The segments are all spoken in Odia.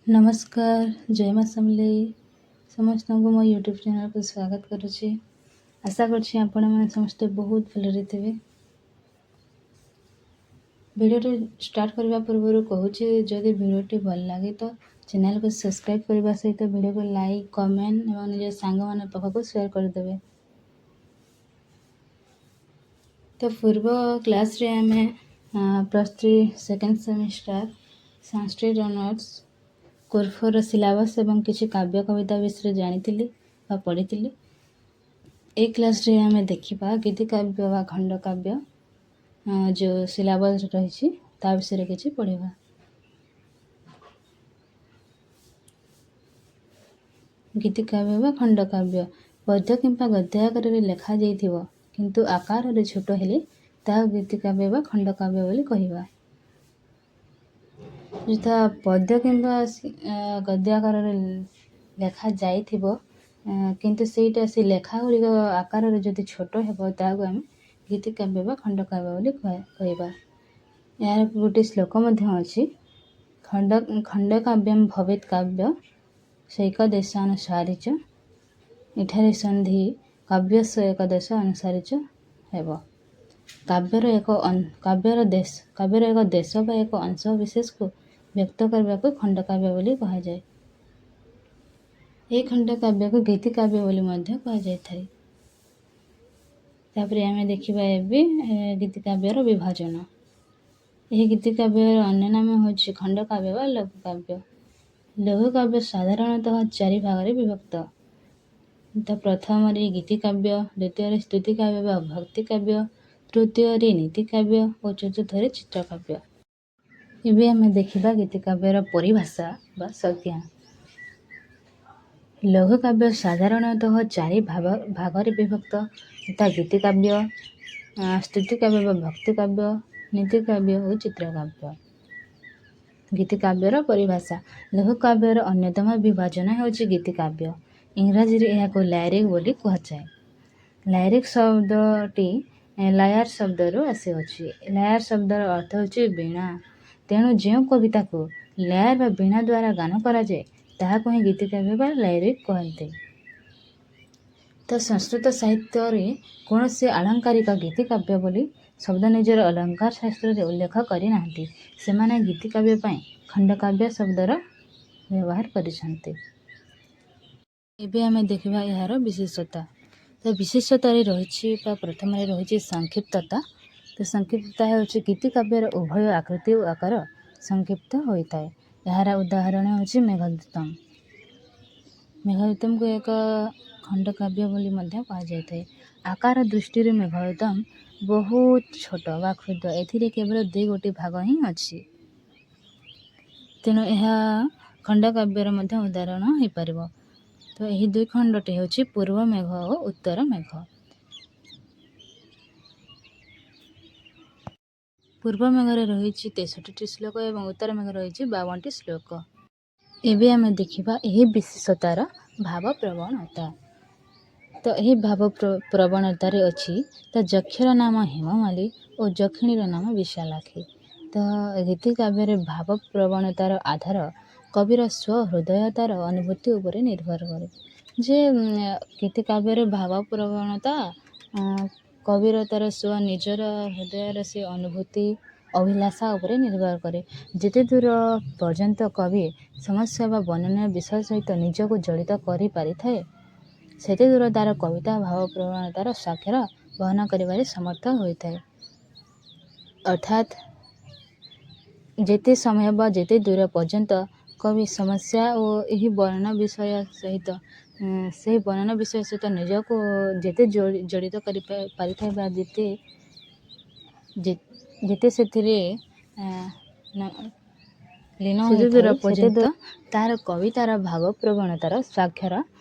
ନମସ୍କାର, ଜୟ ମା ସମଲେଇ। ସମସ୍ତଙ୍କୁ ମୋ ୟୁଟ୍ୟୁବ୍ ଚ୍ୟାନେଲ୍କୁ ସ୍ୱାଗତ କରୁଛି। ଆଶା କରୁଛି ଆପଣମାନେ ସମସ୍ତେ ବହୁତ ଭଲରେ ଥିବେ। ଭିଡ଼ିଓଟି ଷ୍ଟାର୍ଟ କରିବା ପୂର୍ବରୁ କହୁଛି, ଯଦି ଭିଡ଼ିଓଟି ଭଲ ଲାଗେ ତ ଚ୍ୟାନେଲ୍କୁ ସବସ୍କ୍ରାଇବ୍ କରିବା ସହିତ ଭିଡ଼ିଓକୁ ଲାଇକ୍, କମେଣ୍ଟ ଏବଂ ନିଜ ସାଙ୍ଗମାନଙ୍କ ପାଖକୁ ସେୟାର କରିଦେବେ। ତ ପୂର୍ବ କ୍ଲାସ୍ରେ ଆମେ +3 second semester Sanskrit honours core 4ର ସିଲାବସ୍ ଏବଂ କିଛି କାବ୍ୟ କବିତା ବିଷୟରେ ଜାଣିଥିଲି ବା ପଢ଼ିଥିଲି। ଏଇ କ୍ଲାସ୍ରେ ଆମେ ଦେଖିବା ଗୀତିକାବ୍ୟ ବା ଖଣ୍ଡକାବ୍ୟ ଯେଉଁ ସିଲାବସ୍ ରହିଛି ତା ବିଷୟରେ କିଛି ପଢ଼ିବା। ଗୀତିକାବ୍ୟ ବା ଖଣ୍ଡକାବ୍ୟ ପଦ୍ୟ କିମ୍ବା ଗଦ୍ୟ ଆକାରରେ ଲେଖାଯାଇଥିବ, କିନ୍ତୁ ଆକାରରେ ଛୋଟ ହେଲେ ତାହା ଗୀତିକାବ୍ୟ ବା ଖଣ୍ଡକାବ୍ୟ ବୋଲି କହିବା। ଯଥା ପଦ୍ୟ କିମ୍ବା ଗଦ୍ୟ ଆକାରରେ ଲେଖାଯାଇଥିବ, କିନ୍ତୁ ସେଇଟା ସେ ଲେଖା ଗୁଡ଼ିକ ଆକାରରେ ଯଦି ଛୋଟ ହେବ, ତାହାକୁ ଆମେ ଗୀତିକାବ୍ୟ ବା ଖଣ୍ଡକାବ୍ୟ ବୋଲି କହିବା। ଏହାର ଗୋଟେ ଶ୍ଲୋକ ମଧ୍ୟ ଅଛି। ଖଣ୍ଡକାବ୍ୟಂ ଭବେତ୍ କାବ୍ୟ ଶୈକଦେଶାନୁସାରିଚ। ଏଠାରେ ସନ୍ଧି କାବ୍ୟସ୍ୟ ଏକଦେଶ ଅନୁସାରିଚ ହେବ। କାବ୍ୟର ଏକ ଦେଶ ବା ଏକ ଅଂଶ ବିଶେଷକୁ ବ୍ୟକ୍ତ କରିବାକୁ ଖଣ୍ଡକାବ୍ୟ ବୋଲି କୁହାଯାଏ। ଏହି ଖଣ୍ଡକାବ୍ୟକୁ ଗୀତିକାବ୍ୟ ବୋଲି ମଧ୍ୟ କୁହାଯାଇଥାଏ। ତାପରେ ଆମେ ଦେଖିବା ଏବେ ଗୀତିକାବ୍ୟର ବିଭାଜନ। ଏହି ଗୀତିକାବ୍ୟର ଅନ୍ୟ ନାମ ହେଉଛି ଖଣ୍ଡକାବ୍ୟ ବା ଲଘୁକାବ୍ୟ। ଲଘୁକାବ୍ୟ ସାଧାରଣତଃ ଚାରି ଭାଗରେ ବିଭକ୍ତ। ତ ପ୍ରଥମରେ ଗୀତିକାବ୍ୟ, ଦ୍ୱିତୀୟରେ ସ୍ତୁତିକାବ୍ୟ ବା ଭକ୍ତିକାବ୍ୟ, ତୃତୀୟରେ ନୀତିକାବ୍ୟ ଓ ଚତୁର୍ଥରେ ଚିତ୍ରକାବ୍ୟ। ଏବେ ଆମେ ଦେଖିବା ଗୀତିକାବ୍ୟର ପରିଭାଷା ବା ସଂଜ୍ଞା। ଲଘୁକାବ୍ୟ ସାଧାରଣତଃ ଚାରି ଭାଗରେ ବିଭକ୍ତ, ଯଥା ଗୀତିକାବ୍ୟ, ସ୍ତୁତିକାବ୍ୟ ବା ଭକ୍ତିକାବ୍ୟ, ନୀତିକାବ୍ୟ ଓ ଚିତ୍ରକାବ୍ୟ। ଗୀତିକାବ୍ୟର ପରିଭାଷା। ଲଘୁକାବ୍ୟର ଅନ୍ୟତମ ବିଭାଜନ ହେଉଛି ଗୀତିକାବ୍ୟ। ଇଂରାଜୀରେ ଏହାକୁ ଲାଇରିକ୍ ବୋଲି କୁହାଯାଏ। ଲାଇରିକ୍ ଶବ୍ଦଟି ଲାୟାର ଶବ୍ଦରୁ ଆସିଅଛି। ଲାୟାର ଶବ୍ଦର ଅର୍ଥ ହେଉଛି ବୀଣା। ତେଣୁ ଯେଉଁ କବିତାକୁ ଲାୟାର ବା ବୀଣା ଦ୍ୱାରା ଗାନ କରାଯାଏ, ତାହାକୁ ହିଁ ଗୀତିକାବ୍ୟ ବା ଲାଇରିକ୍ କୁହନ୍ତି। ତ ସଂସ୍କୃତ ସାହିତ୍ୟରେ କୌଣସି ଆଳଙ୍କାରିକ ଗୀତିକାବ୍ୟ ବୋଲି ଶବ୍ଦ ନିଜର ଅଳଙ୍କାର ଶାସ୍ତ୍ରରେ ଉଲ୍ଲେଖ କରିନାହାନ୍ତି। ସେମାନେ ଗୀତିକାବ୍ୟ ପାଇଁ ଖଣ୍ଡକାବ୍ୟ ଶବ୍ଦର ବ୍ୟବହାର କରିଛନ୍ତି। ଏବେ ଆମେ ଦେଖିବା ଏହାର ବିଶେଷତା। ତ ବିଶେଷତାରେ ରହିଛି ବା ପ୍ରଥମରେ ରହିଛି ସଂକ୍ଷିପ୍ତତା। ତ ସଂକ୍ଷିପ୍ତତା ହେଉଛି ଗୀତିକାବ୍ୟର ଉଭୟ ଆକୃତି ଓ ଆକାର ସଂକ୍ଷିପ୍ତ ହୋଇଥାଏ। ଏହାର ଉଦାହରଣ ହେଉଛି ମେଘଦୂତମ। ମେଘଦୂତମକୁ ଏକ ଖଣ୍ଡକାବ୍ୟ ବୋଲି ମଧ୍ୟ କୁହାଯାଇଥାଏ। ଆକାର ଦୃଷ୍ଟିରୁ ମେଘଦୂତମ ବହୁତ ଛୋଟ ବା କ୍ଷୁଦ୍ର। ଏଥିରେ କେବଳ ଦୁଇ ଗୋଟି ଭାଗ ହିଁ ଅଛି। ତେଣୁ ଏହା ଖଣ୍ଡକାବ୍ୟର ମଧ୍ୟ ଉଦାହରଣ ହୋଇପାରିବ। ତ ଏହି ଦୁଇ ଖଣ୍ଡଟି ହେଉଛି ପୂର୍ବ ମେଘ ଓ ଉତ୍ତର ମେଘ। ପୂର୍ବ ମେଘରେ ରହିଛି 63ଟି ଶ୍ଲୋକ ଏବଂ ଉତ୍ତର ମେଘ ରହିଛି 52ଟି ଶ୍ଲୋକ। ଏବେ ଆମେ ଦେଖିବା ଏହି ବିଶେଷତାର ଭାବ ପ୍ରବଣତା। ତ ଏହି ଭାବ ପ୍ରବଣତାରେ ଅଛି ତ ଯକ୍ଷର ନାମ ହେମମାଳୀ ଓ ଯକ୍ଷିଣୀର ନାମ ବିଶାଲାକ୍ଷୀ। ତ ଗୀତିକାବ୍ୟରେ ଭାବ ପ୍ରବଣତାର ଆଧାର କବିର ସ୍ୱହୃଦୟତାର ଅନୁଭୂତି ଉପରେ ନିର୍ଭର କରେ। ଯେ ଗୀତିକାବ୍ୟରେ ଭାବ ପ୍ରବଣତା କବିର ତାର ସ୍ୱ ନିଜର ହୃଦୟର ସେ ଅନୁଭୂତି ଅଭିଲାଷା ଉପରେ ନିର୍ଭର କରେ। ଯେତେ ଦୂର ପର୍ଯ୍ୟନ୍ତ କବି ସମସ୍ୟା ବା ବର୍ଣ୍ଣନା ବିଷୟ ସହିତ ନିଜକୁ ଜଡ଼ିତ କରିପାରିଥାଏ, ସେତେ ଦୂର ତାର କବିତା ଭାବ ପ୍ରବଣତାର ସ୍ୱାକ୍ଷର ବହନ କରିବାରେ ସମର୍ଥ ହୋଇଥାଏ। ଅର୍ଥାତ୍ ଯେତେ ସମୟ ବା ଯେତେ ଦୂର ପର୍ଯ୍ୟନ୍ତ କବି ସମସ୍ୟା ଓ ଏହି ବର୍ଣ୍ଣନା ବିଷୟ ସହିତ ସେହି ବର୍ଣ୍ଣନା ବିଷୟ ସହିତ ନିଜକୁ ଯେତେ ଜଡ଼ିତ କରିପାରିଥାଏ ବା ଯେତେ ସେଥିରେ ଲୀନ ସେତେ ଦୂର ହୋଇଥାଏ, ସେତେ ପର୍ଯ୍ୟନ୍ତ ଦୂର ତାର କବିତାର ଭାବପ୍ରବଣତାର ସ୍ୱାକ୍ଷର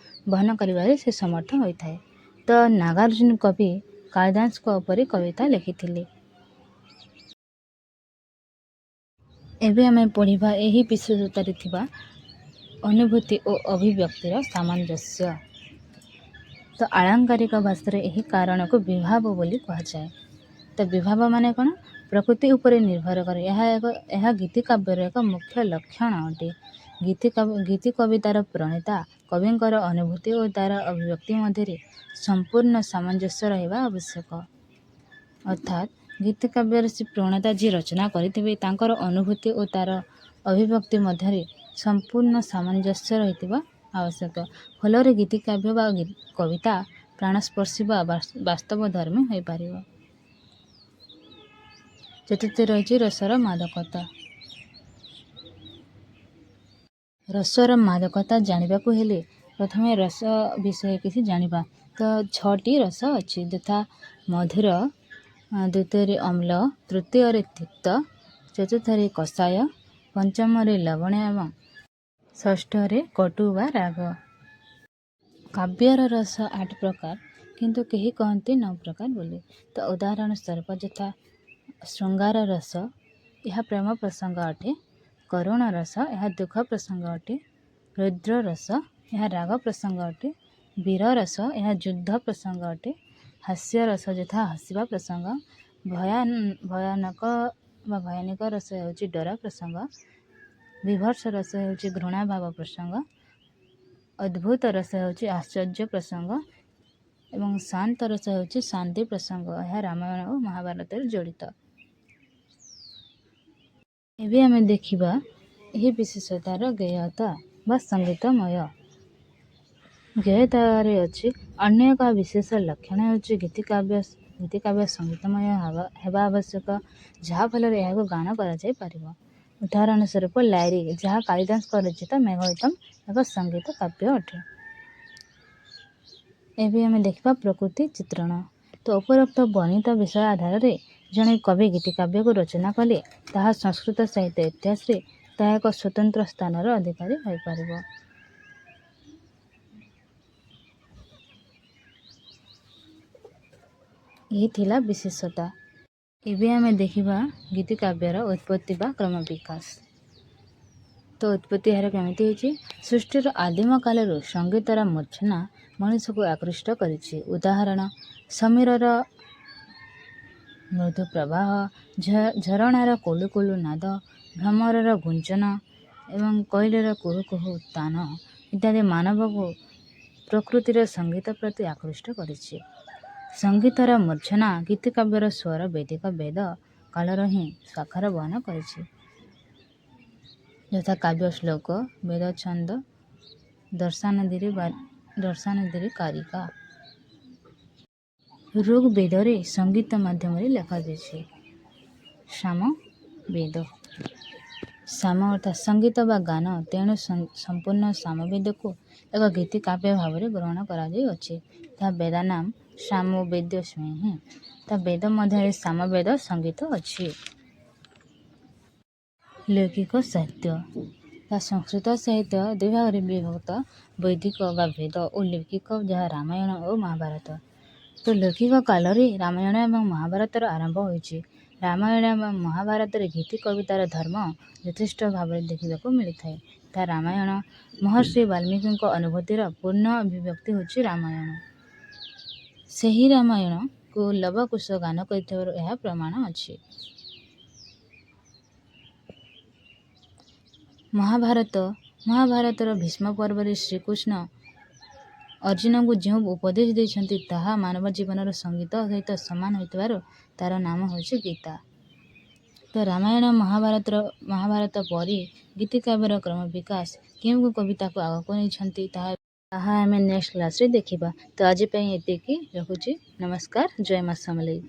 ବହନ କରିବାରେ ସେ ସମର୍ଥ ହୋଇଥାଏ। ତ ନାଗାର୍ଜୁନ କବି କାଳିଦାସଙ୍କ ଉପରେ କବିତା ଲେଖିଥିଲେ। ଏବେ ଆମେ ପଢ଼ିବା ଏହି ବିଶେଷତାରେ ଥିବା ଅନୁଭୂତି ଓ ଅଭିବ୍ୟକ୍ତିର ସାମଞ୍ଜସ୍ୟ। ତ ଆଳଙ୍କାରିକ ଭାଷାରେ ଏହି କାରଣକୁ ବିଭାବ ବୋଲି କୁହାଯାଏ। ତ ବିଭାବ ମାନେ କ'ଣ? ପ୍ରକୃତି ଉପରେ ନିର୍ଭର କରେ। ଏହା ଗୀତିକାବ୍ୟର ଏକ ମୁଖ୍ୟ ଲକ୍ଷଣ ଅଟେ। ଗୀତି କବିତାର ପ୍ରଣେତା କବିଙ୍କର ଅନୁଭୂତି ଓ ତା'ର ଅଭିବ୍ୟକ୍ତି ମଧ୍ୟରେ ସମ୍ପୂର୍ଣ୍ଣ ସାମଞ୍ଜସ୍ୟ ରହିବା ଆବଶ୍ୟକ। ଅର୍ଥାତ୍ ଗୀତିକାବ୍ୟର ସେ ପ୍ରଣେତା ଯିଏ ରଚନା କରିଥିବେ, ତାଙ୍କର ଅନୁଭୂତି ଓ ତା'ର ଅଭିବ୍ୟକ୍ତି ମଧ୍ୟରେ ସମ୍ପୂର୍ଣ୍ଣ ସାମଞ୍ଜସ୍ୟ ରହିଥିବା ଆବଶ୍ୟକ। ଫଳରେ ଗୀତିକାବ୍ୟ ବା କବିତା ପ୍ରାଣସ୍ପର୍ଶୀ ବା ବାସ୍ତବଧର୍ମୀ ହୋଇପାରିବ। ଚତୁର୍ଥ ରହିଛି ରସର ମାଦକତା। ରସର ମାଦକତା ଜାଣିବାକୁ ହେଲେ ପ୍ରଥମେ ରସ ବିଷୟରେ କିଛି ଜାଣିବା। ତ ଛଅଟି ରସ ଅଛି, ଯଥା ମଧୁର, ଦ୍ୱିତୀୟରେ ଅମ୍ଳ, ତୃତୀୟରେ ତିକ୍ତ, ଚତୁର୍ଥରେ କଷାୟ, ପଞ୍ଚମରେ ଲବଣ ଏବଂ ଷଷ୍ଠରେ କଟୁ ବା ରାଗ। କାବ୍ୟର ରସ 8 ପ୍ରକାର, କିନ୍ତୁ କେହି କହନ୍ତି 9 ପ୍ରକାର ବୋଲି। ତ ଉଦାହରଣ ସ୍ୱରୂପ ଯଥା ଶୃଙ୍ଗାର ରସ, ଏହା ପ୍ରେମ ପ୍ରସଙ୍ଗ ଅଟେ। କରୁଣ ରସ, ଏହା ଦୁଃଖ ପ୍ରସଙ୍ଗ ଅଟେ। ରୁଦ୍ର ରସ, ଏହା ରାଗ ପ୍ରସଙ୍ଗ ଅଟେ। ବୀର ରସ, ଏହା ଯୁଦ୍ଧ ପ୍ରସଙ୍ଗ ଅଟେ। ହାସ୍ୟ ରସ, ଯଥା ହସିବା ପ୍ରସଙ୍ଗ। ଭୟାନକ ବା ଭୟାନକ ରସ ହେଉଛି ଡର ପ୍ରସଙ୍ଗ। ବିଭତ୍ସ ରସ ହେଉଛି ଘୃଣା ଭାବ ପ୍ରସଙ୍ଗ। ଅଦ୍ଭୁତ ରସ ହେଉଛି ଆଶ୍ଚର୍ଯ୍ୟ ପ୍ରସଙ୍ଗ ଏବଂ ଶାନ୍ତ ରସ ହେଉଛି ଶାନ୍ତି ପ୍ରସଙ୍ଗ। ଏହା ରାମାୟଣ ଓ ମହାଭାରତରେ ଜଡ଼ିତ। ଏବେ ଆମେ ଦେଖିବା ଏହି ବିଶେଷତାର ଗେୟତା ବା ସଙ୍ଗୀତମୟ। ଗେୟତାରେ ଅଛି ଅନ୍ୟ ଏକ ବିଶେଷ ଲକ୍ଷଣ ହେଉଛି ଗୀତିକାବ୍ୟ ସଙ୍ଗୀତମୟ ହେବା ଆବଶ୍ୟକ, ଯାହାଫଳରେ ଏହାକୁ ଗାନ କରାଯାଇପାରିବ। ଉଦାହରଣ ସ୍ୱରୂପ ଲାଇରି, ଯାହା କାଳିଦାସଙ୍କ ରଚିତ ମେଘଦୂତମ ଏକ ସଙ୍ଗୀତ କାବ୍ୟ ଅଟେ। ଏବେ ଆମେ ଦେଖିବା ପ୍ରକୃତି ଚିତ୍ରଣ। ତ ଉପରୋକ୍ତ ବର୍ଣ୍ଣିତ ବିଷୟ ଆଧାରରେ ଜଣେ କବି ଗୀତିକାବ୍ୟକୁ ରଚନା କଲେ ତାହା ସଂସ୍କୃତ ସାହିତ୍ୟ ଇତିହାସରେ ତାହା ଏକ ସ୍ୱତନ୍ତ୍ର ସ୍ଥାନର ଅଧିକାରୀ ହୋଇପାରିବ। ଏହି ଥିଲା ବିଶେଷତା। ଏବେ ଆମେ ଦେଖିବା ଗୀତିକାବ୍ୟର ଉତ୍ପତ୍ତି ବା କ୍ରମ ବିକାଶ। ତ ଉତ୍ପତ୍ତି ଏହାର କେମିତି ହେଇଛି? ସୃଷ୍ଟିର ଆଦିମ କାଳରୁ ସଙ୍ଗୀତର ମୂର୍ଚ୍ଛନା ମଣିଷକୁ ଆକୃଷ୍ଟ କରିଛି। ଉଦାହରଣ ସମୀରର ମୃଦୁ ପ୍ରବାହ, ଝରଣାର କୁଲୁ କୁଲୁ ନାଦ, ଭ୍ରମରର ଗୁଞ୍ଜନ ଏବଂ କୋଇଲର କୁହୁ କୁହୁ ତାନ ଇତ୍ୟାଦି ମାନବକୁ ପ୍ରକୃତିର ସଙ୍ଗୀତ ପ୍ରତି ଆକୃଷ୍ଟ କରିଛି। ସଙ୍ଗୀତର ମୂର୍ଚ୍ଛନା ଗୀତିକାବ୍ୟର ସ୍ୱର ବୈଦିକ ବେଦ କାଳର ହିଁ ସ୍ୱାକ୍ଷର ବହନ କରିଛି, ଯଥା କାବ୍ୟ ଶ୍ଲୋକ, ବେଦ ଛନ୍ଦ, ଦର୍ଶାନଦିରେ କାରିକା। ଋଗ ବେଦରେ ସଙ୍ଗୀତ ମାଧ୍ୟମରେ ଲେଖାଯାଇଛି। ସାମ ବେଦ, ସାମ ଅର୍ଥାତ୍ ସଙ୍ଗୀତ ବା ଗାନ, ତେଣୁ ସମ୍ପୂର୍ଣ୍ଣ ସାମବେଦକୁ ଏକ ଗୀତିକାବ୍ୟ ଭାବରେ ଗ୍ରହଣ କରାଯାଇଅଛି। ତାହା ବେଦାନାମ ସାମବେଦ୍ୟ ସ୍ମେହି। ତା ବେଦ ମଧ୍ୟରେ ସାମବେଦ ସଙ୍ଗୀତ ଅଛି। ଲୌକିକ ସାହିତ୍ୟ। ତା ସଂସ୍କୃତ ସାହିତ୍ୟ ଦୁଇ ଭାଗରେ ବିଭକ୍ତ, ବୈଦିକ ବା ବେଦ ଓ ଲୌକିକ, ଯାହା ରାମାୟଣ ଓ ମହାଭାରତ। ତ ଲୌକିକ କାଳରେ ରାମାୟଣ ଏବଂ ମହାଭାରତର ଆରମ୍ଭ ହୋଇଛି। ରାମାୟଣ ଏବଂ ମହାଭାରତରେ ଗୀତି କବିତାର ଧର୍ମ ଯଥେଷ୍ଟ ଭାବରେ ଦେଖିବାକୁ ମିଳିଥାଏ। ତା ରାମାୟଣ ମହର୍ଷି ବାଲ୍ମୀକିଙ୍କ ଅନୁଭୂତିର ପୂର୍ଣ୍ଣ ଅଭିବ୍ୟକ୍ତି ହେଉଛି ରାମାୟଣ। ସେହି ରାମାୟଣକୁ ଲବକୁଶ ଗାନ କରିଥିବାରୁ ଏହା ପ୍ରମାଣ ଅଛି। ମହାଭାରତର ଭୀଷ୍ମ ପର୍ବରେ ଶ୍ରୀକୃଷ୍ଣ ଅର୍ଜୁନଙ୍କୁ ଯେଉଁ ଉପଦେଶ ଦେଇଛନ୍ତି ତାହା ମାନବ ଜୀବନର ସଙ୍ଗୀତ ସହିତ ସମାନ ହୋଇଥିବାରୁ ତା'ର ନାମ ହେଉଛି ଗୀତା। ତ ରାମାୟଣ ମହାଭାରତ ପରି ଗୀତିକାବ୍ୟର କ୍ରମ ବିକାଶ କେଉଁ କେଉଁ କବିତାକୁ ଆଗକୁ ନେଇଛନ୍ତି ତାହା ଆମେ ନେକ୍ସଟ କ୍ଲାସ୍ରେ ଦେଖିବା। ତ ଆଜି ପାଇଁ ଏତିକି ରଖୁଛି। ନମସ୍କାର, ଜୟ ମା ସମଲେଇ।